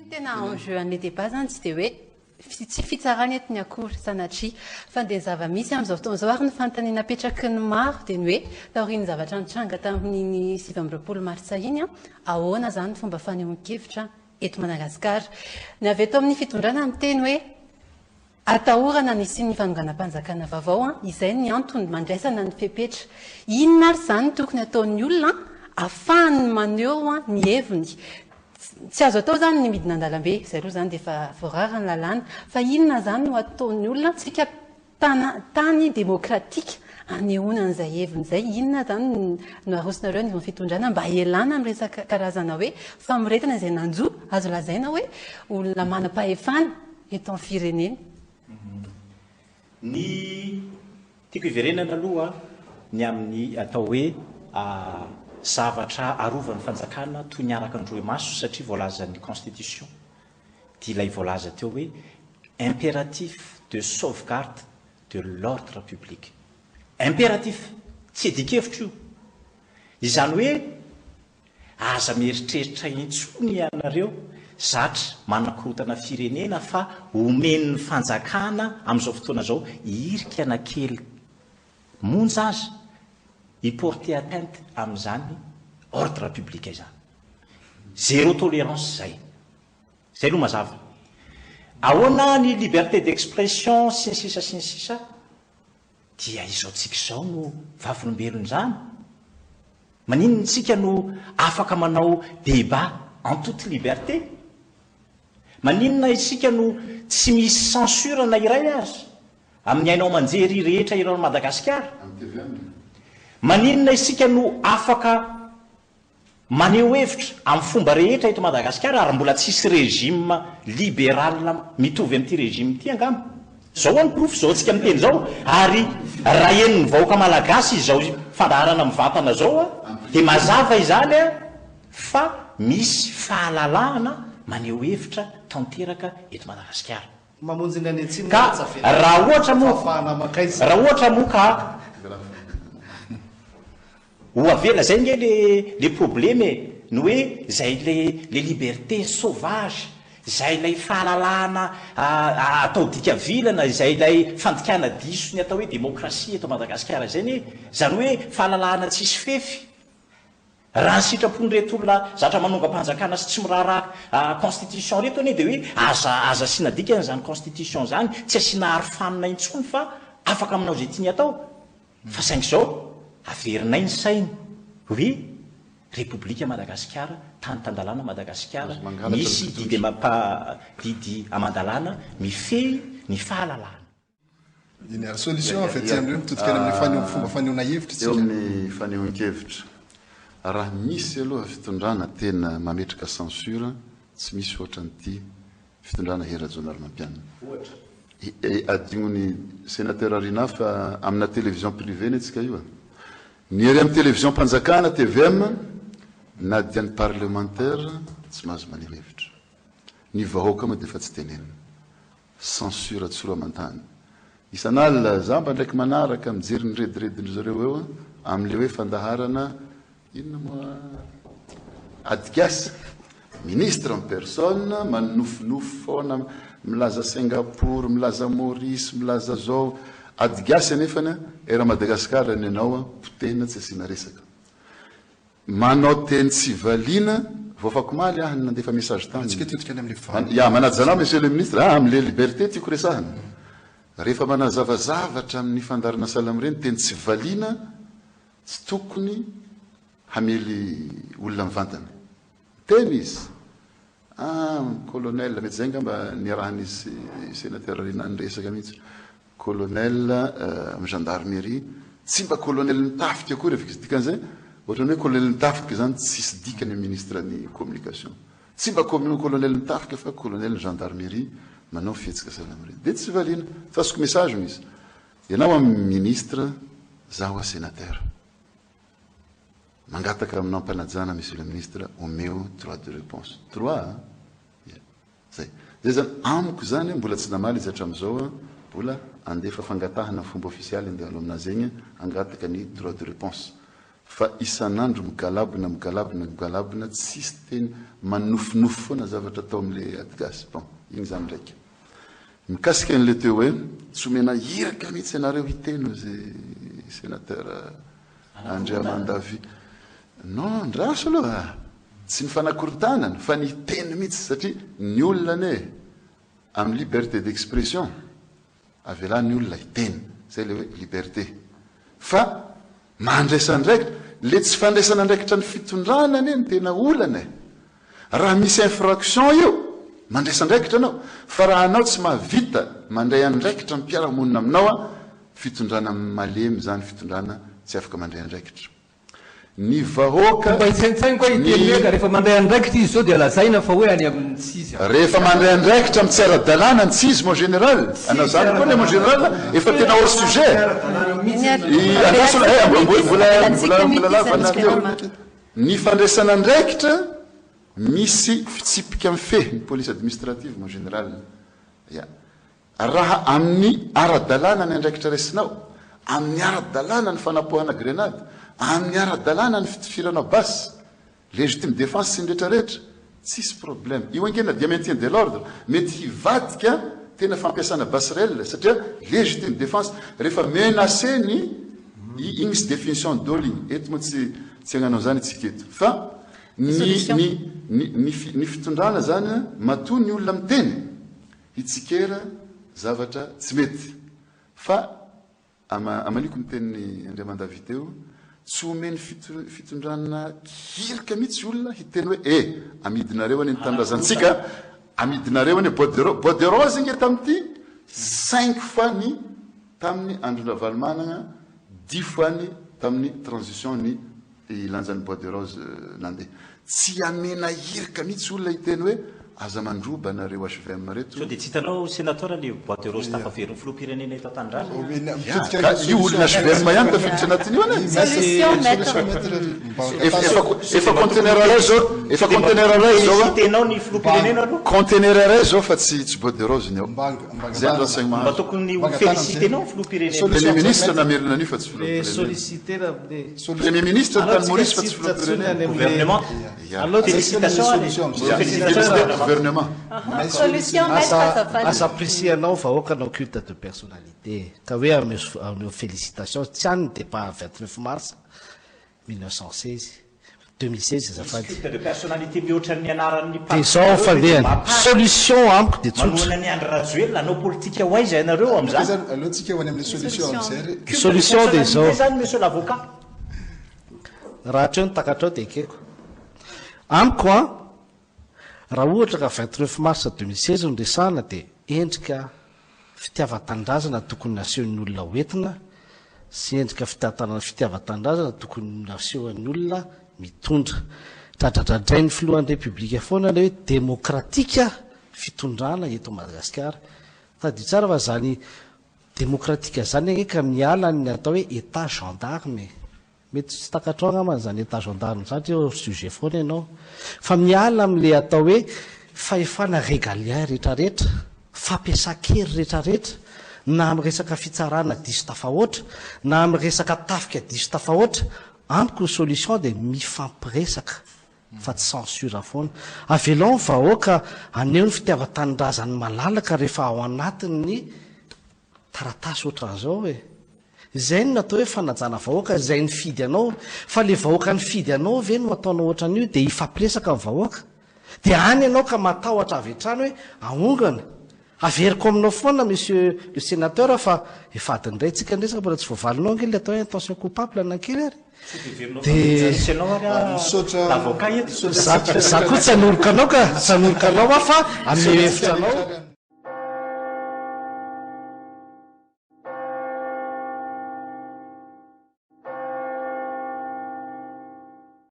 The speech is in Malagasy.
Satria ny tena enjeu an'ilay débat izany tsy dia hoe tsy fitsarana eto ny akory sanatria fa dia ny zava-misy amin'izao fotoana izao ary ny fanontaniana apetraky ny maro dia ny hoe taorian'ny zavatra nitranga tamin'iny 29 martsa iny, ahoana izany ny fomba fanehoan-kevitra eto Madagasikara? Ny avy eto amin'ny fitondrana miteny hoe atahorana ny hisian'ny fanonganam-panjakana vaovao, izay ny antony mandraisana ny fepetra. Inona ary izany no tokony hataon'ny olona ahafahany maneho ny heviny? Tsy azo atao izany ny midina an-dalambe, izay aloha izany dia efa voarara ny lalàna. Fa inona izany no ataon'ny olona, tsika tany demokratika anehoana an'izay heviny izay, inona izany no arosonareo anivon'ny fitondrana mba hialana amin'ny resaka karazana hoe famoretana izay nanjo, azo lazaina hoe olona manam-pahefana eto amin'ny firenena? Ny tiako hiverenana aloha ny amin'ny atao hoe zavatra arovan'ny fanjakana toy ny araka ny rohimaso satria voalazan'ny constitution dia ilay voalaza teo hoe impératif de sauvegarde de l'ordre public. Impératif, tsy adikevitra io. Izany hoe Aza mieritreritra intsony ianareo zatra manakorontana firenena fa omen'ny fanjakana amin'izao fotoana izao hirika na kely monja aza hi porter atteinte amin'izany ordre public izany. Zéro tolérance izay. Izay aloha mazava. Ahoana ny liberté d'expression sy ny sisa sy ny sisa Dia izao tsika izao no vavolombelon'izany. Maninona tsika no afaka manao débat en toute liberté? Maninona isika no tsy misy censure na iray aza amin'ny haino aman-jery rehetra eran'i Madagasikara? Maninona isika no afaka Maneho hevitra amin'ny fomba rehetra eto Madagasikara ary mbola tsisy régime libéral mitovy amin'ity régime ity angamba. Zao ho'a ny porofo izao tsika miteny izao ary raha henon'ny vahoaka malagasy izao fandaharana mivantana izao a dia mazava izany a fa misy fahalalahana maneho hevitra tanteraka eto Madagasikara. Mamonjy ny any atsimo Ka tsy avela raha ohatra moa fahafahana mankaiza. raha ohatra moa ka Ho avela zay nge le le probleme e, ny hoe zay le le liberté sauvage, zay ilay fahalalahana atao dika vilana, izay ilay fandikana diso ny atao hoe demokrasia eto Madagasikara izay anie, zany hoe fahalalahana tsisy fefy. Raha ny sitrapon'ireto olona zatra manongam-panjakana sy tsy miraharaha constitution reto anie dia hoe aza aza asiana dikany izany constitution izany, tsy asiana arofanina intsony fa afaka manao izay tiany atao. Fa saingy izao, averinay ny saina hoe Repoblika Madagasikara, tany tan-dalàna Madagasikara, misy didy amam-pa, didy aman-dalàna mifehy ny fahalalahana. Eny ary, solution avy aty amin'ireo mitodika any amin'ny faneho, fomba fanehoana hevitra Eo isika. amin'ny fanehoan-kevitra, raha misy aloha fitondrana tena mametraka censure, tsy misy ohatran'ity Fitondrana Hery Rajaonarimampianina. Ohatra. Adinon'i Sénateur Rinah fa amina télévision privée anie tsika io e. Ny ery amin'ny télévision-mpanjakana, tvm, na dia ny parlementaire tsy mahazo maneho hevitra. Ny vahoaka moa dia efa tsy tenenina. Censure tsy roa aman-tany. Isan'alina, za mba ndraiky manaraka mijery ny rediredin-dry zareo eo amin'ilay hoe fandaharana Inona moa ady gasy? Ministre en personne manonofinofy foana milaza Singapour, milaza Maurice, milaza zao. Ady gasy anefany era Madagascar ny anao potehina tsy asiana resaka. Manao teny tsy valiana, vao afakomaly aho nandefa message taminy. Antsika tetika any amin'ilay valo. Ya, manaja anao monsieur le ministre, ah amin'ilay liberté tiako resahana. Rehefa manazava zavatra amin'ny fandaharana sahala amin'ireny teny tsy valiana, Tsy tokony hamely olona mivantana. Miteny izy. Ah, colonel, mety izay angamba niarahan'izy sy sénateur Rinah niresaka mihitsy. Colonel amin'ny gendarmerie, tsy mba colonel ny tafika akory avy dikan'izay, ohatran'ny hoe colonel ny tafika izany tsisy dikany amin'ny ministre ny communication. Tsy mba colonel ny tafika fa colonel ny gendarmerie manao fihetsika sahala amin'ireny. Dia tsy valiana. Fa azoko message hoy izy. Ianao a ministre, zaho a sénateur. Mangataka aminao am-panajana monsieur le ministre, omeo droit de réponse. Droit a! Ia. Zay. Zay zany, amiko zany mbola tsy namaly izy hatramin'izao a, mbola andefa fangatahana fomba ofisialy andeha hanao aminazy egny, hangataka ny droit de réponse. Fa isan'andro migalabona migalabona migalabona tsisy teny manofinofy foana zavatra atao amle ady gasy bon iny zany ndraika mikasika anle teo hoe tsy omena iraka mihitsy ianareo hiteny ozy senateur Andriamandavi non andraso aloha tsy ny fanakorontanana fa ny hiteny mihitsy satria ny olona anie amin'ny liberté d'expression Avelà ny olona hiteny, zay le hoe liberté. Fa mandraisa andraikitra, le tsy fandraisana andraikitra ny fitondrana anie no tena olana e! Raha misy infraction io, mandraisa andraikitra anao, fa raha anao tsy mahavita mandray andraikitra ny mpiara-monina aminao an, fitondrana malemy zany, fitondrana tsy afaka mandray andraikitra. Ny vahoaka, Mba hitsaintsaino koa i ny. Teny ka rehefa mandray andraikitra izy izao dia lazaina fa hoe any amin'ny tsy izy any. Rehefa mandray andraikitra amin'ny tsy ara-dalàna ny tsy izy mon général, anao zany koa anie mon général efa tena hors sujet. I andraso aloha eh, mbola mbola mbola lava ny teo. Ny fandraisana andraikitra misy fitsipika mifehy ny police administrative mon général. Ya. Raha amin'ny ara-dalàna ny andraikitra raisinao, amin'ny ara-dalàna ny fanapoahana grenady, amin'ny ara-dalàna ny fitifirana basy, légitime défense sy ny rehetra rehetra, tsisy problème. Io ange na dia maintien de l'ordre, mety hivadika tena fampiasana basy réel satria légitime défense, rehefa menacer ny, iny misy définition daholo iny, eto moa tsy tsy hagnano an'izany isika eto. Fa ny ny ny ny ny fitondrana zany matoa ny olona miteny, Hitsikera zavatra tsy mety. Fa amaliako ny tenin'i Andriamandavi teo, tsy omeny fitondrana hirika mihitsy olona hiteny hoe eh! amidinareo anie ny tanindrazantsika, amidinareo anie bois de rose, bois de rose nge tamin'ity cinq fois ny tamin'ny andron-dRavalomanana, dix fois ny tamin'ny transition ny lanjan'ny bois de rose nandeha. Tsy amena hirika mihitsy olona hiteny hoe aza mandroba nareo hvm reto. Sao dia tsy hitanao Senator le bois de rose tafaverin'ny filoham-pirenena eto an-tanindrazana? Ya, ka io olona hvm ihany tafiditra anatin'io anie. Solution maître. Efa conteneur iray zao, efa conteneur iray zao a. Citenao ny filoham-pirenena aloha. Conteneur iray zao fa tsy tsy bois de rose ny ao. Zay ny renseignement Mba azo. tokony ho féliciter-nao ny filoham-pirenena. Premier ministre namerina an'io fa tsy filoham-pirenena. Premier ministre ny tany Maurice fa tsy filoham-pirenena. Gouvernement. Félicitations ary. Félicitations gouvernement. Solution maître azafady. Aza apprécier-nao vahoaka anao culte de personnalité ka hoe ameo félicitations tsy any ny débat 29 mars 1916 2016 azafady. Misy culte de personnalité mihoatra ny anaran'ny Dia izao ny fandehany. Solution amiko dia tsotra. Manohana an'i Andry Rajoelina hanao politika ho aiza ianareo amin'izany? Aleo tsika ho any amin'ilay solution amin'izay re. Culte de Solution dia izao. personnalité izany monsieur l'avocat. Raha hatreo ny takatrao dia ekeko. Amiko an, raha ohatra ka 29 mars 2016 no resahana dia endrika Fitiavan-tanindrazana tokony nasehon'ny olona ho entina sy endrika fitiavan-tanindrazana tokony nasehon'ny olona mitondra. Dradradradrain'ny filohan'ny Repoblika foana ilay hoe demokratika fitondrana eto Madagasikara. Tadidio tsara fa izany demokratika izany ange ka miala ny atao hoe Etat gendarme e. Mety tsy takatrao angamba izany état gendarme izany satria hors sujet foana ianao. Fa miala amin'ilay atao hoe fahefana régalien retraretra, fampiasan-kery retraretra, na amin'ny resaka fitsarana diso tafahoatra, na amin'ny resaka tafika diso tafahoatra, amiko ny solution dia mifampiresaka fa tsy censure foana. Avelao ny vahoaka haneho ny fitiavan-tanindrazany malalaka rehefa ao anatin'ny taratasy ohatran'izao e! Izay no natao hoe fanajana vahoaka, izay nifidy anao, fa le vahoaka nifidy anao ve no ataonao ohatran'io dia hifampiresaka ny vahoaka? Dia any ianao ka matahotra avy hatrany hoe ahongana. Averiko aminao foana monsieur le sénateur fa efa adiny iray tsika niresaka mbola tsy voavalinao ange le atao hoe intention coupable na kely ary. Dia Za koa tsy hanoroka anao ka, tsy hanoroka anao aho fa hanome hevitra anao.